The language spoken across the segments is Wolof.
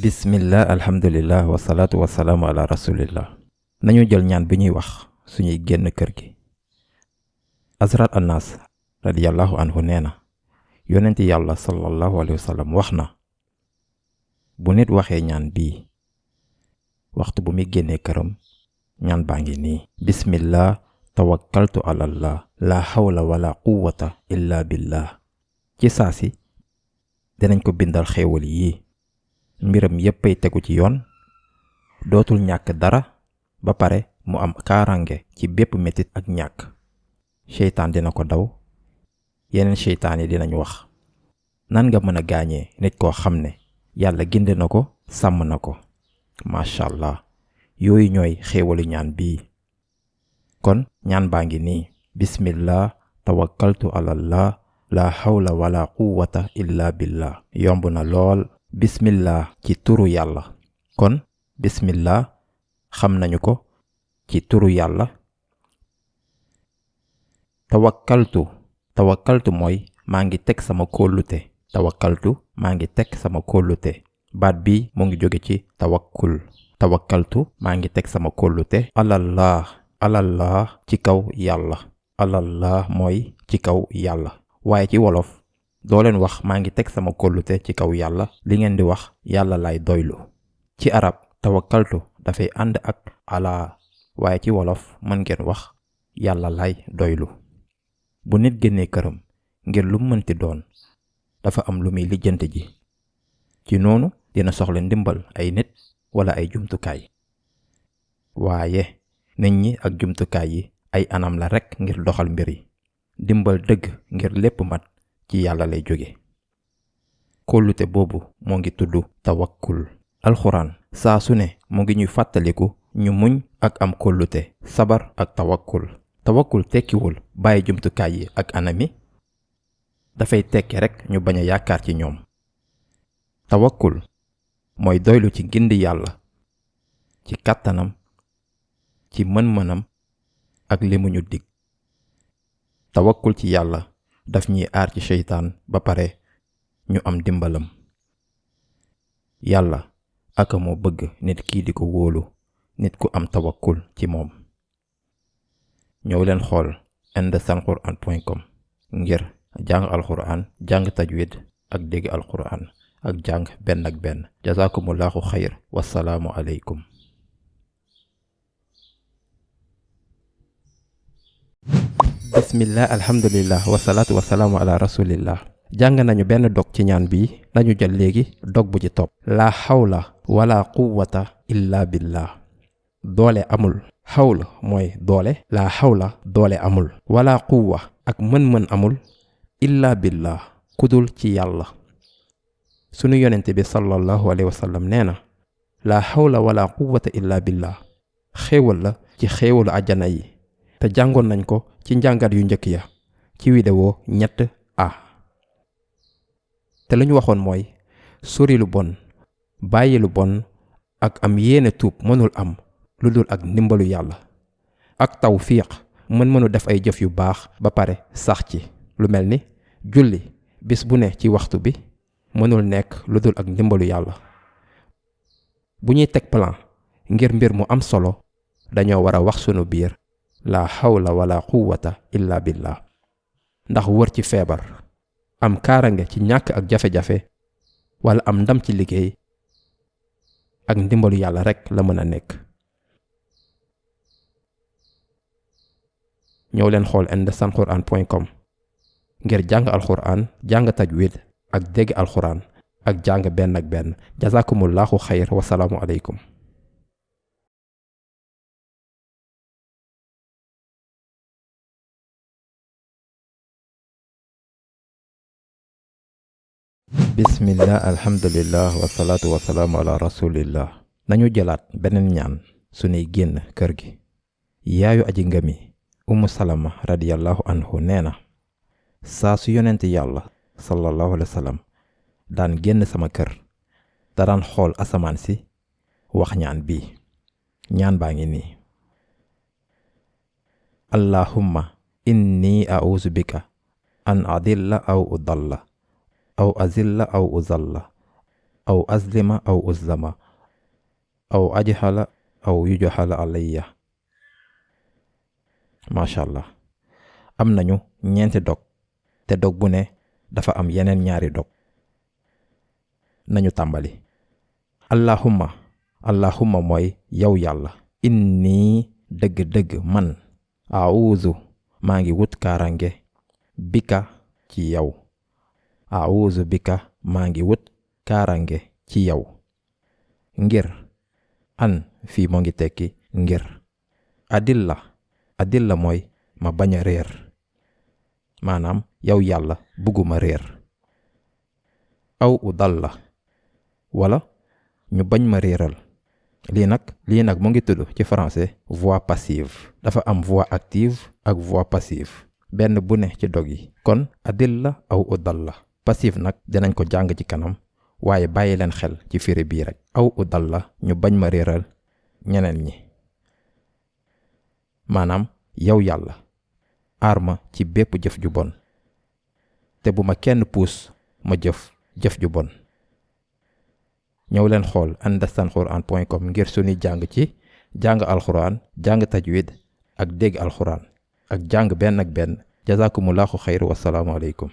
bismillah alhamdulillah wasalaatu wasalaamu ala rasulillah. nañu jël ñaan bi ñuy wax suñuy génn kër gi. Hazrat Anas radiyallahu anhu nee na yonenti yàlla sallallahu alayhi wa sallam wax na bu nit waxee ñaan bii waxtu bu muy génnee këram ñaan baa ngi nii: bismillah tawakkaltu ala allah la hawla wala quwwata illa billah. ci saasi dinañ ko bindal xéewal yii, mbiram yéppay tegu ci yoon, dootul ñàkk dara, ba pare mu am kaarange ci bépp metit ak ñàkk. seytaan dina ko daw. yeneen seytaan yi dinañ wax: nan nga mën a gaañee nit koo xam ne yàlla gindi na ko, sàmm na ko. macha allah, yooyu ñooy xéewalu ñaan bii. kon ñaan baa ngi nii: bismillah tawakkaltu ala allah la hawla wala quwwata illa billah. yomb na lool. bismillah ci turu yàlla. kon bismillah xam nañu ko ci turu yàlla. tawakkaltu mooy maa ngi teg sama kóolute. maa ngi teg sama kóolute. baat bi mu ngi jóge ci tawakkaltu maa ngi teg sama kóolute. alallah ci kaw yàlla. alallah mooy ci kaw yàlla. waaye ci wolof doo leen wax maa ngi teg sama kóolute ci kaw yàlla, li ngeen di wax yàlla lay doylu. ci arab tawakkaltu dafay ànd ak ala, waaye ci wolof mën ngeen wax yàlla lay doylu. bu nit génnee këram ngir lu mënti doon, dafa am lu muy lijjanti ji. ci noonu dina soxla ndimbal ay nit wala ay jumtukaay. waaye nit ñi ak jumtukaay yi ay anam la rekk ngir doxal mbir yi. dimbal dëgg ngir lépp mat ci yàlla lay jóge. kóllute boobu moo ngi tudd tawakkul. alxuraan saa su ne mu ngi ñuy fàttaliku ñu muñ ak am kóllute, sabar ak tawakkul. tawakkul tekkiwul bàyyi jumtukaay yi ak anami, dafay tekki rekk ñu bañ a yaakaar ci ñoom. tawakkul mooy doylu ci gindi yàlla, ci kàttanam, ci mën-mënam ak li mu ñu dig. tawakkul ci yàlla daf ñuy aar ci seytaan, ba pare ñu am dimbalam. yàlla aka moo bëgg nit kii di ko wóolu, nit ku am tawakkul ci moom. ñëw leen xool indsanquran.com ngir jàng alquran, jàng tajwid ak dégg alquran ak jàng benn ak benn. jazakumullahu xayr. wassalaamu aleykum. bismillah alhamdulillah wasalaatu wasalaamu ala rasulillah. jàng nañu benn dog ci ñaan bi, nañu jël léegi dog bu ci topp. la hawla wala quwwata illa billah. doole amul. xawla mooy doole. la hawla doole amul. wala quwwa ak mën-mën amul. illa billah kudul ci yàlla. sunu yonente bi sallallahu alayhi wa sallam nee na la hawla wala quwwata illa billah xéewal la ci xéewalu àjjana yi, te jàngoon nañ ko ci njàngat yu njëkk ya ci vidéo 3A. te lu ñu waxoon mooy sori lu bon, bàyyi lu bon ak am yéene tuub mënul am lu dul ak ndimbalu yàlla. ak tawfiq mënu def ay jëf yu baax ba pare sax ci, lu mel ni julli bis bu ne ci waxtu bi, mënul nekk lu dul ak ndimbalu yàlla. bu ñuy teg plan ngir mbir mu am solo, dañoo war a wax sunu biir la hawla wala quwwata illa billah. ndax wër ci feebar, am kaarange ci ñàkk ak jafe-jafe, wala am ndam ci liggéey, ak ndimbalu yàlla rekk la mën a nekk. ñëw leen xool indsanquran.com ngir jàng alquran, jàng tajwid ak dégg alquran ak jàng benn ak benn. jazakumullahu xayr. wasalaamu aleykum. bismillah alhamdulillah wasalaatu wasalaamu ala rasulillah. nañu jëlaat beneen ñaan sunuy génn kër gi. yaayu aji ngami umu salama radiyallahu anhu nee na saa su yonent yàlla sallallahu alayhi wa sallam daan génn sama kër, da daan xool asamaan si wax ñaan bii. ñaan baa ngi nii: allahumma inni a'uuzu bika an adilla aw udalla aw azilla aw uzalla aw azlima aw uzlama aw ajhala aw yujhala alayya. macha allah am nañu ñeenti dog te dog bu ne dafa am yeneen ñaari dog. nañu tàmbali. allahumma mooy yow yàlla. inni dëgg-dëgg man. aawuzu maa ngi wut kaarange. bika ci yow. aawuzu bika maa ngi wut kaarange ci yow. ngir an fii moo ngi tekki ngir. adilla mooy ma bañ a réer. maanaam yow yàlla bugguma réer. aw udalla wala ñu bañ ma réeral. lii nag mu ngi tudd ci français voix passive. dafa am voix active ak voix passive. benn bu ne ci dog yi. kon adilla aw udalla. passive nag dinañ ko jàng ci kanam waaye bàyyi leen xel ci firi bii rek. aw udalla ñu bañ ma réeral ñeneen ñi. maanaam yow yàlla aar ma ci bépp jëf ju bon te bu ma kenn puus ma jëf ju bon. ñëw leen xool understandquran.com ngir suñuy jàng ci jàng alxuraan, jàng tajwid ak dégg alxuraan ak jàng benn ak benn. jazakumullahu xayr wa salaamu aleykum.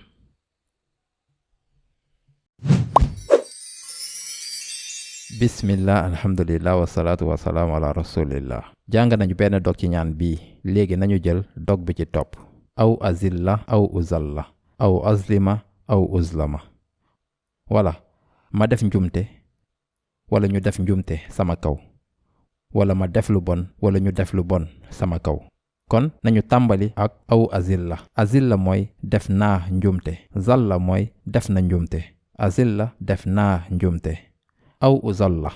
bismillah alhamdulillah wasalaatu wasalaamu ala rasulillah. jàng nañu benn dog ci ñaan bii. léegi nañu jël dog bi ci topp. aw azilla aw uzalla aw azlima aw uzlama. wala ma def njumte wala ñu def njumte sama kaw. wala ma def lu bon wala ñu def lu bon sama kaw. kon nañu tàmbali ak aw azilla. azilla mooy def naa njumte. zalla mooy def na njumte. azilla def naa njumte. aw uzalla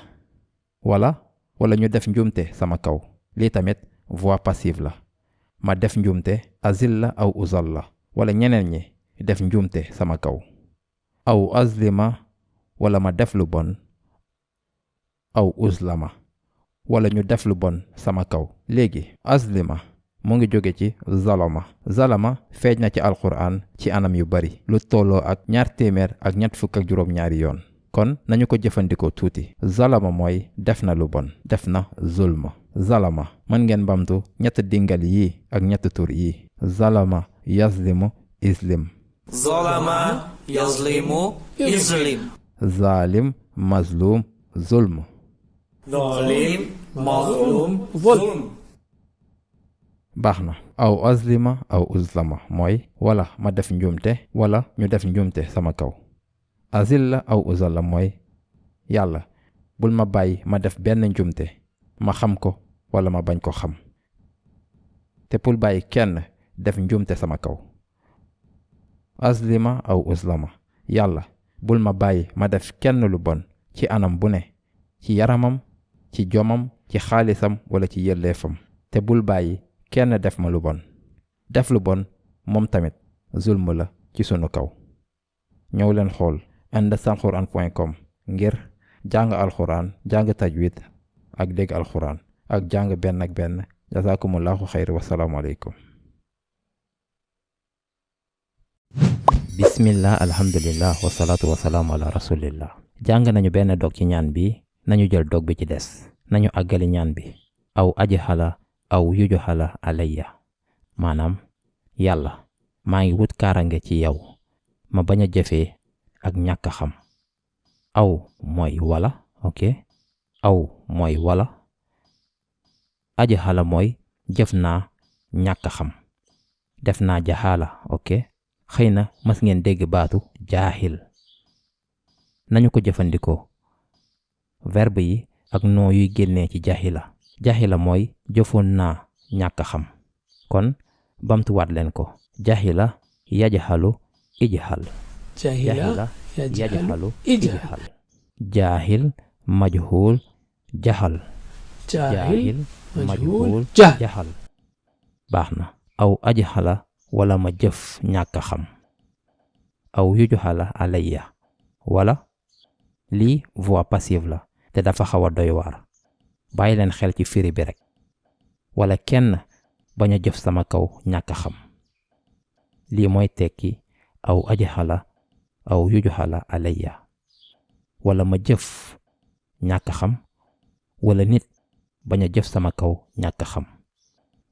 wala ñu def njumte sama kaw. lii tamit voix passive la. ma def njumte azilla aw uzalla wala ñeneen ñi def njumte sama kaw. aw azlima wala ma def lu bon. aw uzlama wala ñu def lu bon sama kaw. léegi azlima mu ngi jóge ci zalama feeñ na ci alquran ci anam yu bari lu tolloo ak 252 yoon. kon nañu ko jëfandikoo tuuti. zalama mooy def na lu bon. def na zulma. zalama mën ngeen bamtu ñett dingal yi ak ñett tur yi. zalama yazlimu islim. zalama yazlimu islim. zalim mazlum zulm. zalim mazlum zulm. baax na. aw azlima aw uzlama mooy wala ma def njuumte wala ñu def njuumte sama kaw. azilla aw uzalla mooy yàlla bul ma bàyyi ma def benn njuumte ma xam ko wala ma bañ ko xam. te bul bàyyi kenn def njuumte sama kaw. azlima aw uzlama yàlla bul ma bàyyi ma def kenn lu bon ci anam bu ne. ci yaramam, ci jomam, ci xaalisam wala ci yelleefam. te bul bàyyi kenn def ma lu bon. def lu bon moom tamit zulm la ci sunu kaw. ñëw leen xool understandquran.com ngir jàng alxuraan, jàng tajwid ak dégg alxuraan ak jàng benn ak benn. jazakumullahu xayr wa salaamu aleykum. bismillah alhamdulillah wasalaatu wasalaamu ala rasulillah. jàng nañu benn dog ci ñaan bi. nañu jël dog bi ci des. nañu àggali ñaan bi. aw ajhala aw yujhala alayya. maanaam yàlla maa ngi wut kaarange ci yow ma bañ a jëfee ak ñàkk xam. aw mooy wala. ok aw mooy wala. ajhala mooy jëf naa ñàkk xam. def naa jahala. ok xëy na mas ngeen dégg baatu jaahil. nañu ko jëfandikoo. verbe yi ak noo yuy génnee ci jahila mooy jëfoon naa ñàkk xam. kon bamtuwaat leen ko. jahila yajhalu ijhal. jahila yajhalu ijhal. jaahil majhul jahal. jaahil majhul jahal. baax na. aw ajhala wala ma jëf ñàkk xam. aw yujhala alayya wala lii voix passive la te dafa xaw a doy waar. bàyyi leen xel ci firi bi rek. wala kenn bañ a jëf sama kaw ñàkk xam. lii mooy tekki aw ajhala aw yujhala alayya wala ma jëf ñàkk xam, wala nit bañ a jëf sama kaw ñàkk xam,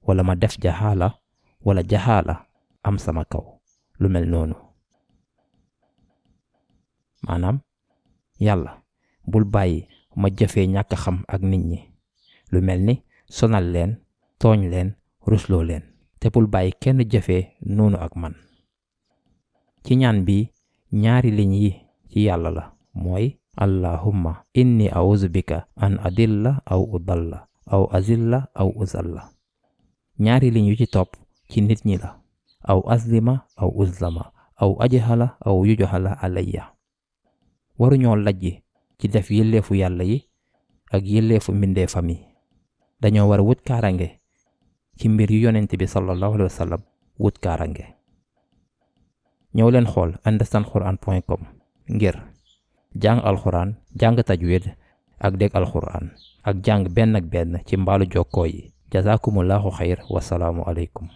wala ma def jaxaala wala jaxaala am sama kaw, lu mel noonu. maanaam yàlla bul bàyyi ma jëfee ñàkk xam ak nit ñi, lu mel ni sonal leen, tooñ leen, rusloo leen, te bul bàyyi kenn jëfee noonu ak man. ci ñaan bi ñaari liñ yi ci yàlla la, mooy allahumma inni a'udhu bika an adilla aw udalla aw azilla aw uzalla. ñaari liñ yu ci topp ci nit ñi la, aw azlima aw uzlama aw ajhala aw yujhala alayya. waruñoo lajji ci def yelleefu yàlla yi ak yelleefu mbindeefam yi. dañoo war a wut kaarange ci mbir yu yonent bi sallallahu alayhi wa sallam wut kaarange. ñëw leen xool understandquran.com ngir jàng alxuraan, jàng tajwid ak dégg alxuraan ak jàng benn ak benn ci mbaalu jokkoo yi. jazakumullahu xayr, wasalaamu aleykum.